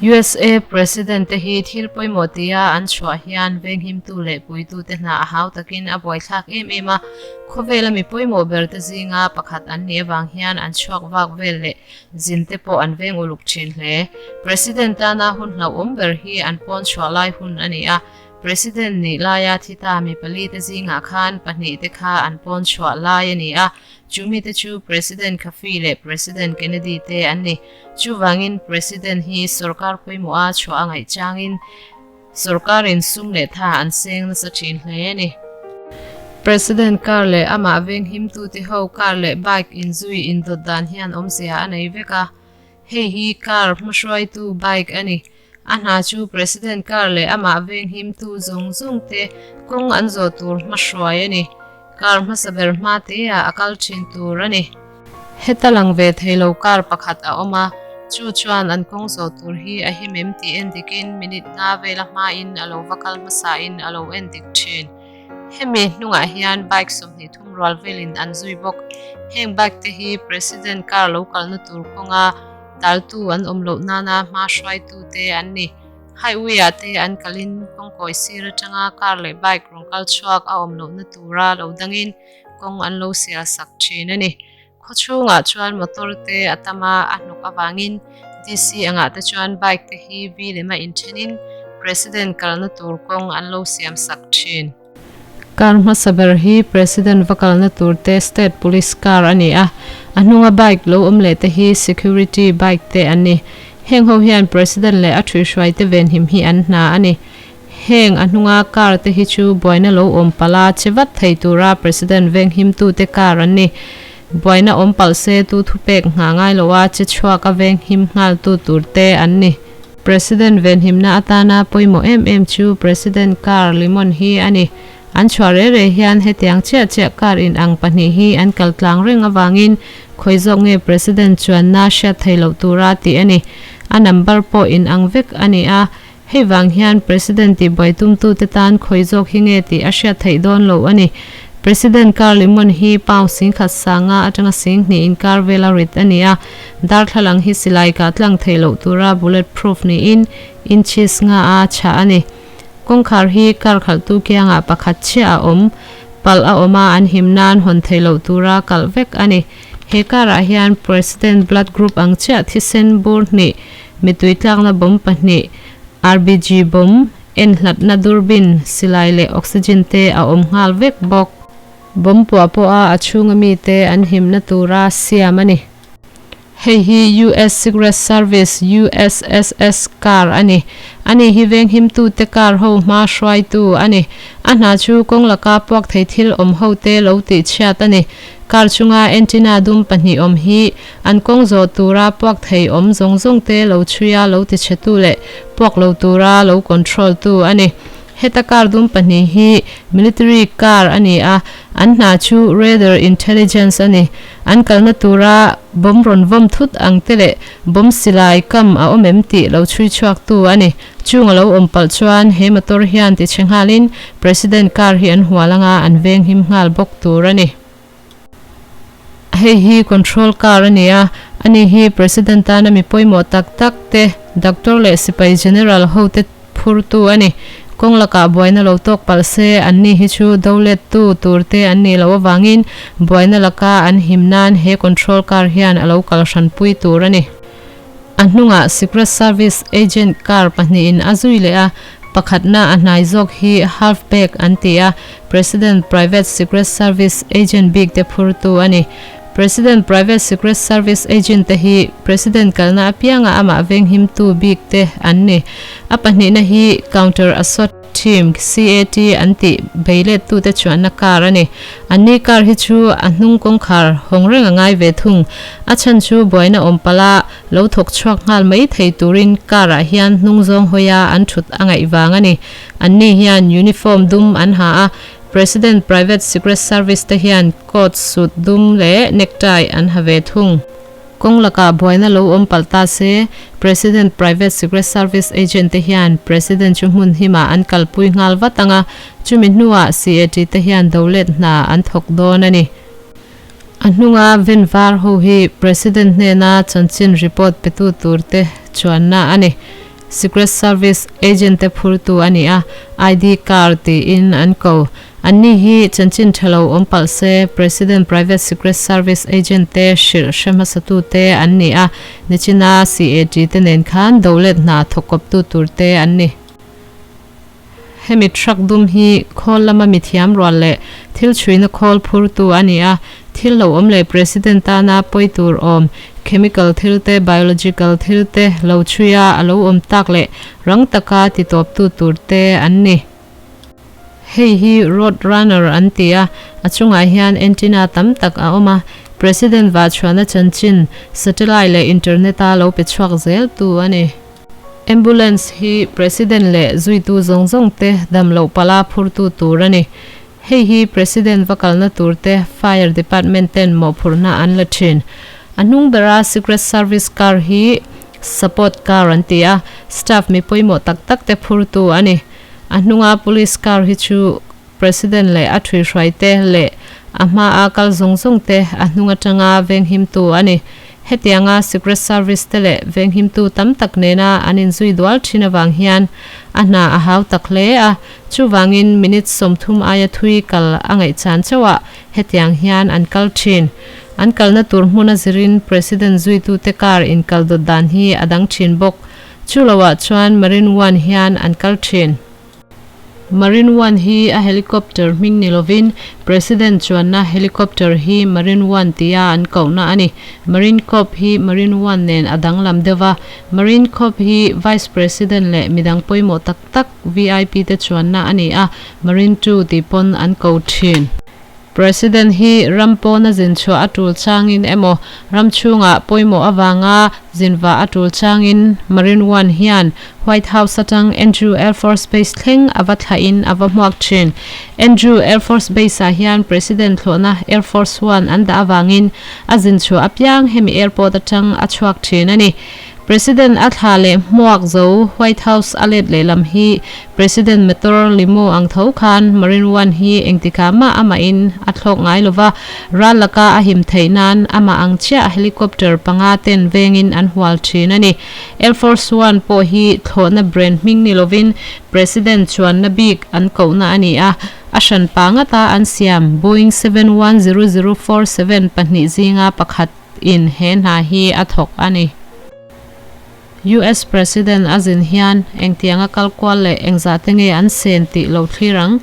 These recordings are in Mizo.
USA President te hi thil pawimawh tia an chhuah hian venghimtu leh puitute hna a hau takin a buaithlak em em a, khawvela mi pawimawh ber te zinga pakhat an nih avang hian an chhuak vak vel leh zin te pawh an veng uluk thin hle. President tana hun hlauhawm ber hi an pawn chhuah lai hun a ni a, President nih laia thi ta mi pali te zingah khan pahnih te kha an pawn chhuah lai a ni a, Chumi te chu President Khafi leh President Kennedy te an ni. Chuvangin President hi sorkar pawimawh a chhuah a ngaih changin sorkarin sum leh tha an seng nasa thin hle a ni. President car leh amah venghimtute ho car leh bike inzui indawt dan hian awmzia a nei vek a. Hei hi car hmahruaitu bike a ni. A hna chu President car leh amah venghimtu zawng zawng te kawng an zawh tur hmahruai a ni. Car hmasa ber hma te ah a kal thin tur a ni. Heta lang ve thei lo car pakhat a awm a, chu chuan an kawng zawh tur hi a him em tih en dikin minute nga vela hmain a lo va kal hmasain a lo en dik thin. Hemi hnungah hian bike 23 rual velin an zui bawk. Heng bike te hi President car lo kalna tur kawnga daltu an awm loh nana hma hruaitu te an ni. Highway ah te an kalin kawngkawi sir atanga car leh bike rawn kal chhuak a awm lohna tura lo dangin kawng an lo sial sak thin a ni. Khaw chhungah chuan motor te a tam a, a hnawk avangin DC angah te chuan bike te hi vi lema inthenin President kalna tur kawng an lo siam sak thin. Car hmasa ber hi President va kalna tur te State Police car a ni a, a hnunga bike lo awm leh te hi Security bike te an ni. Heng ho hian President leh a thuihhruai te venhim hi an hna a ni. Heng a hnunga car te hi chu buaina lo awm palh a che vat thei tura President venghimtute car an ni. Buaina awm palh se tu thupek nghah ngai lo a che chhuak a venghim nghaltu tur te an ni. President venhimna atana pawimawh em em chu President car limon hi a ni. An chhuah reh reh hian hetiang chiah chiah car in ang pahnih hi an kal tlang reng avangin khawi zawk nge President chuanna hriat thei loh tura tih a ni. A number pawh in ang vek a ni a, Hei vang hian President tih buai tumtute tan khawi zawk hi nge tih a hriat theih dawn lo a ni. President Car Limon hi pound 10,000 sanga atanga 20,000 inkar vela rit a ni a, darthlalang hi silai kah tlang theih loh tura bullet proof niin inches nga a chhah a ni. Kawngkhar hi car khalhtu kiangah pakhat chiah a awm, palh a awm a, an him nan hawn theih loh tura kalh vek a ni. He car ah hian President blood group ang chiah thisen bur hnih, Mitui tlakna bomb pahnih, RBG bomb, en hlatna durbin, silai leh oxygen te a awm nghal vek bawk. Bomb puah pawha a chhunga mite an himna tura siam a ni. Hei hi US Secret Service, USSS, car a ni. Ani hi venghimtute car ho hma hruaitu a ni. A hna chu kawng laka puak thei thil awm hote lo tihchhiat a ni. Car chunga antenna dum pahnih awm hi An kawng zawh tura puak thei awm zawng zawng te lo chhui a lo tichhetu leh puak lo tura lo control tu a ni. Heta car dum pahnih hi military car a ni a, an hna chu radar intelligence a ni. An kalna tura bomb rawn vawm thut ang te leh bomb silai kam a awm em tih lo chhui chhuak tu a ni. Chung a lo awm palh chuan he motor hian tichhe nghalin President car hi an hual anga an venghim nghal bawk tur a ni. Hei hi control car a ni a, ani hi President tana mi pawimawh tak tak te, doctor leh sipai general ho te phurtu a ni. Kawng lakah buaina lo tawk palh se, anni hi chu do lettu tur te an nih loh avangin buaina laka an him nan he control car hian a lo kal hranpui tur a ni. A hnungah Secret Service agent car pahnihin a zui leh a, pakhatna a hnai zawk hi half back an ti a, President Private Secret Service agent bik te phurtu a ni. President Private Secret Service agent te hi President kalna apianga amah venghimtu bik te an ni. A pahnihna hi Counter Assault. Team, CAT, an tih beilettute chuanna car a ni. Anni car hi chu a hnung kawngkhar hawng reng a ngai ve thung. A chhan chu buaina awm palh a, lo thawk chhuak nghal mai thei turin car ah hian hnung zawng hawi a an thut a ngaih vang a ni. Anni hian uniform dum an ha a, President Private Secret Service te hian coat suit dum leh necktie an ha ve thung. Kawng lakah buaina lo awm palh ta se, President Private Secret Service agent te hian President chu hmun himah an kalpui nghal vat ang a, chumi hnuah CAT te hian dolet hna an thawk dawn a ni. A hnunga ven var ho hi President hnena chanchin report petu tur te chuanna a ni. Secret Service agent te phurtu a ni a, ID car tiin an ko. Anni hi chanchin tha lo awm palh se, President Private Secret Service agent te hrilh hre hmasatu te an ni a, nichina CAT te nen khan dolet hna thawk kawptu tur te an ni. Hemi truck dum hi khawl lama mithiam rual leh thil chhuina khawl phurtu a ni a, thil lo awm leh President tana pawi tur awm chemical thil te, biological thil te lo chhuia a lo awm tak leh rang taka titawptu tur te an ni. Hei hi road runner an ti a, a chungah hian antenna tam tak a awm a, President vahchhuahna chanchin satellite leh internet-a lo pe chhuak zel tu a ni. Ambulance hi President leh zuitu zawng zawng te dam loh pala phurtu tur a ni. Hei hi President va kalna tur te Fire Department ten mawhphurhna an la thin. A hnung bera Secret Service car hi Support car an ti a, staff mi pawimawh tak tak te phurtu a ni. A hnunga Police car hi chu President leh a thuihhruaite leh a hmaa kal zawng zawng te a hnung atanga venghimtu a ni. Hetianga Secret Service te leh venghimtu tam tak nena an inzui dual thin avang hian a hna a hau tak hle a, chuvangin minute 30 aia thui kal a ngaihchan chauhah hetiang hian an kal thin. An kalna tur hmuna zirin President zuitute car inkal dawt dan hi a dang thin bawk. Chu loah chuan Marine One hian an kal thin. Marine One hi a helicopter hming ni lovin President chuanna helicopter hi Marine One tia an kohna a ni. Marine Corps hi Marine One nen a danglam deuh va, Marine Corps hi Vice President leh midang pawimawh tak tak VIP te chuanna a ni a, Marine Two tih pawn an ko thin. President hi ram pawna zin chhuah a tul changin emaw, ram chhungah pawimawh avanga zin vah a tul changin Marine One hian White House atang Andrew Air Force Base thleng a va thlahin a va hmuak thin. Andrew Air Force Base-ah hian President thlawhna Air Force One an dah avangin a zin chhuah apiang hemi airport atang a chhuak thin a ni. President a thla leh hmuak zo White House a let lehlam hi President motor limo ang tho khan Marine One hi engtikah mah amahin a thlawk ngai lova, ral laka a him theih nan amah ang chiah helicopter panga ten vengin an hual thin a ni. Air Force One pawh hi thlawhna brand hming ni lovin President chuanna bik an kohna a ni a, a hran pa ngata an siam Boeing 710047 pahnih zinga pakhat in he hna hi a thawk a ni. US President a zin hian engtianga kal kual leh engzah te nge an sen tih lo thlir ang.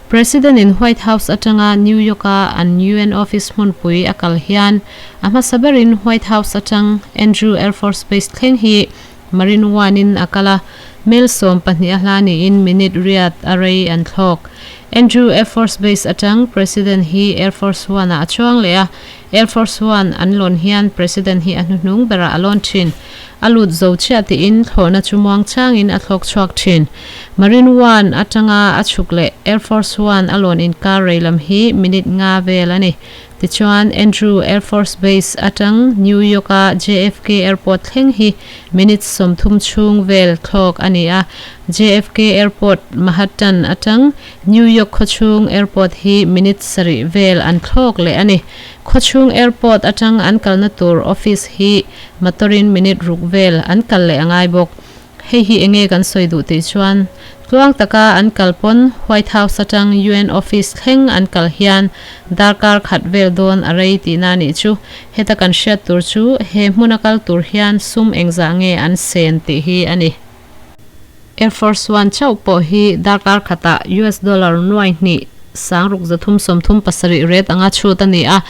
President in White House atanga New York a an UN office hmunpui a kal hian a hmasa berin White House atang Andrew Air Force Base thleng hi Marine One in a kal a, mel 12 a hla niin minute riat a rei an thlawk. Andrew Air Force Base atang President hi Air Force One ah a chuang leh a, Air Force One an lawn hian President hi a hnuhnung berah a lawn thin. A lut zo chiah tiin thlawhna chu muang changin a thlawk chhuak thin. Marine One atanga a chhuk leh Air Force One a lawn inkar rei lam hi minute nga vel a ni. Tichuan, Andrew Air Force Base atang New York-a JFK Airport thleng hi minute 30 chhung vel thlawk a ni a. JFK Airport, Mahattan atang New York khawchhung airport hi minute sarih vel an thlawk leh a ni. Khawchhung airport atang an kalna tur office hi motor-in minute ruk vel an kal leh a ngai bawk. Hei hi enge kan sawi duh tih chuan tluang taka an kal pawn White House atang UN office thleng an kal hian darkar khat vel dawn a rei tihna a nih chu. Heta kan hriat tur chu he hmuna kal tur hian sum engzah nge an sen tih hi a ni. Air Force One chauh pawh hi darkar khatah US dollar nuai hnih 6337 ret anga chhut a ni a.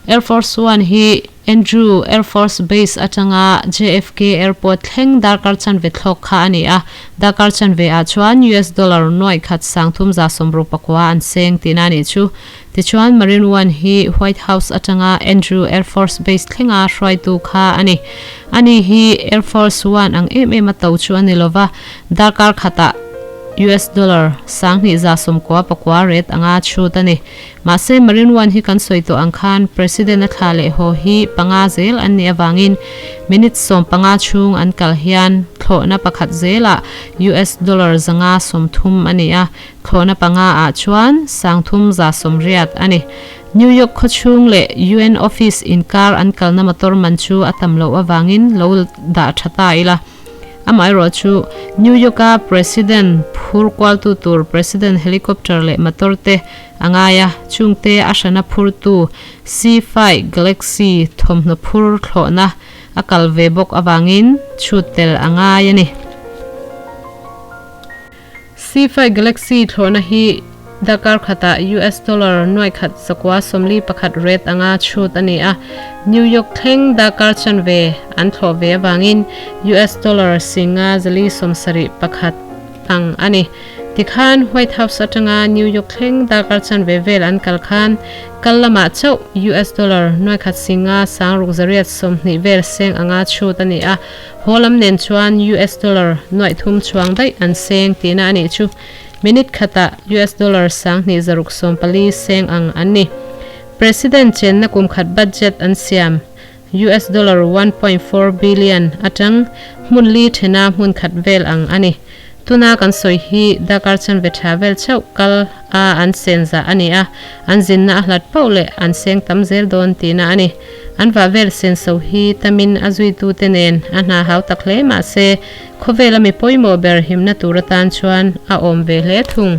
Air Force One hi Andrew Air Force Base atanga JFK Airport thleng darkar chanve thlawk kha a ni a. Darkar chanve ah chuan US dollar nuai khat 3169 an seng tihna a nih chu. Tichuan Marine One hi White House atanga Andrew Air Force Base thlenga hruaitu kha a ni. Ani hi Air Force One ang em em a to chu a ni lova, darkar khatah US dollar 2999 ret anga chhut a ni. Mahse Marine One hi kan sawi tawh ang khan President a thla leh haw hi panga zel an nih avangin minute 15 chhung an kal hian thlawhna pakhat zelah US dollar 530 a ni a. Thlawhna panga ah chuan 3180 a ni. New York khawchhung leh UN office inkar an kalna motor man chu a tam loh avangin lo dah tha ta ila. Amaherawhchu, New York-a President phur kualtu tur President helicopter leh motor te a ngai a, chungte a hrana phurtu C-5 Galaxy thawmhnaw phur thlawhna a kal ve bawk avangin chhut tel a ngai a ni. C-5 Galaxy thlawhna hi darkar khatah US dollar nuai khat zakua 41 rate anga chhut a ni a, New York thleng darkar chanve an thlawh ve avangin US dollar singa zali 71 ang a ni. Tikhan White House atanga New York thleng darkar chanve vel an kal khan kal lamah chauh US dollar nuai khat singa sangruk zariat 20 vel seng anga chhut a ni a, Haw lam nen chuan US dollar nuaih thum chhuang daih an seng tihna a nih chu. Minute khatah US dollar 2640 seng ang an ni. President chenna kum khat budget an siam US dollar 1.4 billion atang hmun li thena hmun khat vel ang a ni. Tuna kan sawi hi darkar chanve tha vel chauh kal a an sen zah a ni a, an zinna a hlat pauh leh an seng tam zel dawn tihna a ni. An vah vel senso hi tamin a zuitute nen a hna hau tak hle mah se, khawvela mi pawimawh ber himna tur atan chuan a awm ve hle thung.